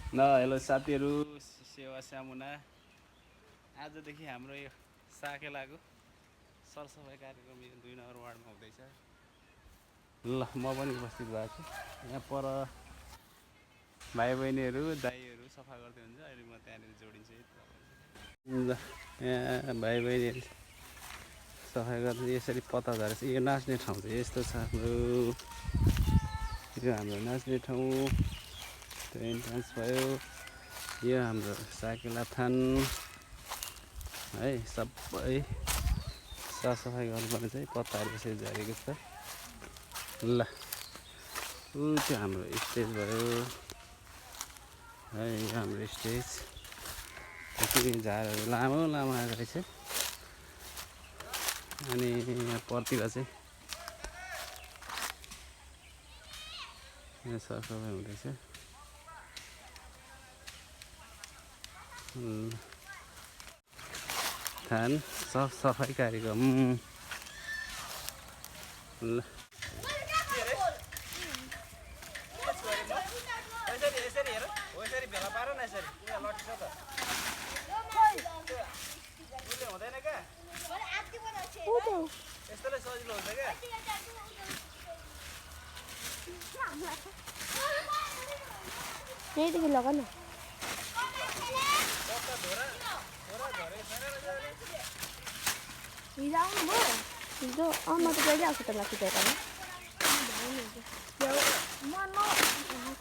Hello साथीहरू, सेवा सामुना। आजदेखि हाम्रो यो साकेलाको सरसफाइ कार्यक्रम यो 2 नम्बर वार्डमा हुँदैछ। ल म पनि उपस्थित भएको छु। यहाँ पर भाइ बहिनीहरू दाइहरू सफा गर्दै हुन्छ। अहिले म त्यहाँनिर जोडिन्छु है। ल यहाँ भाइ बहिनीहरू सफाइ गर्दै यसरी पत्ता झरेछ। यो नाच्ने ठाउँ चाहिँ यस्तो छ हाम्रो। यो हाम्रो नाच्ने ठाउँ त्यो इन्ट्रान्स भयो। यो हाम्रो साकेला थान है। सबै सरसफाइ गर्नुपर्ने चाहिँ पत्ताहरू यसरी झरेको छ। ल ऊ त्यो हाम्रो स्टेज भयो है। यो हाम्रो स्टेज यति झारहरू लामो लामो आएको रहेछ। अनि यहाँ परतिर चाहिँ यहाँ सरसफाइ हुँदैछ। थान सफाइ कार्यक्रम। ल यस्तोले सजिलो हुन्छ क्या। यहीदेखि लगा न। हिजो आउनु भयो? हिजो म त कहिले आएको त माथि त्यहाँ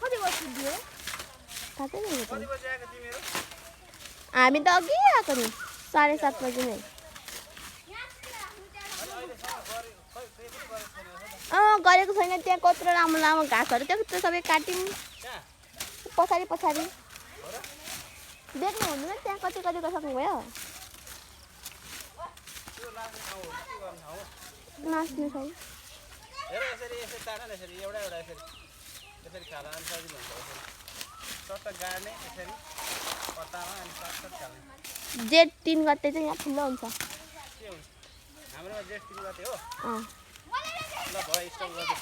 कति बजी दियो थाहा छैन। हामी त अघि आएको नि 7:30 बजी नै। गरेको छैन। त्यहाँ कत्रो लामो लामो घाँसहरू त्यो सबै काट्यौँ। पछाडि पछाडि देख्नु हुँदैन। त्यहाँ कति कति सक्नुभयो? नाच्नु छ। जेठ 3 गते चाहिँ यहाँ ठुलो हुन्छ। हाम्रोमा जेठ 3 गते हो। ल भयो स्टप गर्दै।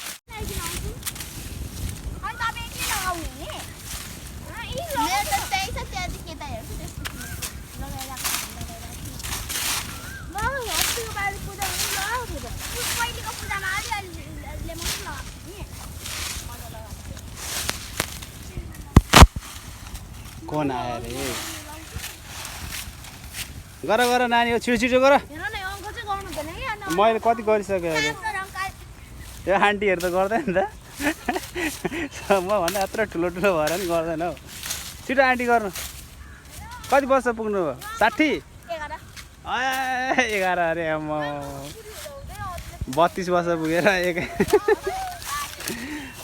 कौन आया रे? गर नानी हो, छिटो छिटो गर। मैले कति गरिसकेँ अहिले। यो आन्टीहरू त गर्दैन त। म भन्दा यत्रो ठुलो ठुलो भएर नि गर्दैन हौ। छिटो आन्टी गर्नु। कति वर्ष पुग्नु भयो? 60? 11 अरे म 32 वर्ष पुगेर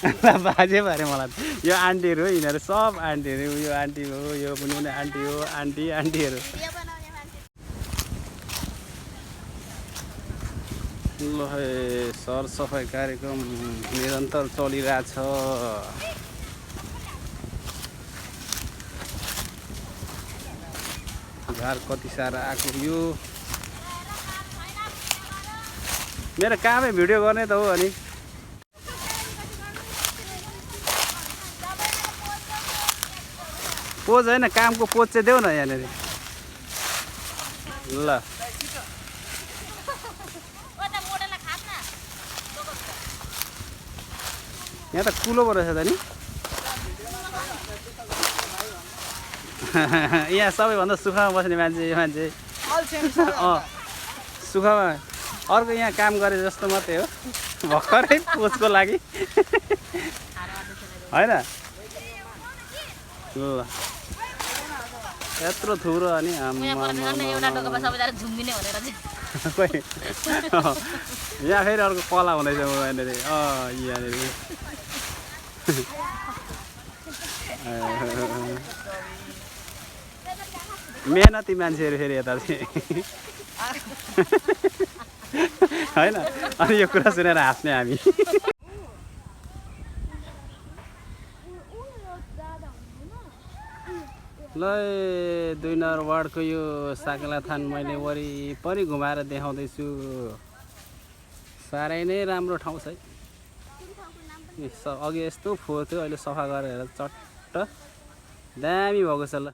बाजे भरे मलाई। यो आन्टीहरू हो, यिनीहरू सब आन्टीहरू। यो आन्टी हो, यो पनि आन्टी हो। आन्टीहरू। ल है सरसफाइ कार्यक्रम निरन्तर चलिरहेछ। झार कति साह्रो आएको। यो मेरो कामै भिडियो गर्ने त हो। अनि पोज होइन, कामको पोज चाहिँ देऊ न यहाँनिर। ल यहाँ त कुलो पो रहेछ त नि। यहाँ सबैभन्दा सुखमा बस्ने मान्छे सुखमा। अर्को यहाँ काम गरे जस्तो मात्रै हो, भर्खरै पोजको लागि होइन। ल यत्रो थुप्रो अनि यहाँ फेरि अर्को कला हुँदैछ यहाँनिर। यहाँनिर मेहनती मान्छेहरू फेरि यता चाहिँ होइन। अनि यो कुरा सुनेर हाँस्ने हामी। ल 2 नम्बर वार्डको यो साकेला थान मैले वरिपरि घुमाएर देखाउँदैछु। साह्रै नै राम्रो ठाउँ छ है। अघि यस्तो फोहोर थियो, अहिले सफा गरेर चट्ट दामी भएको छ ल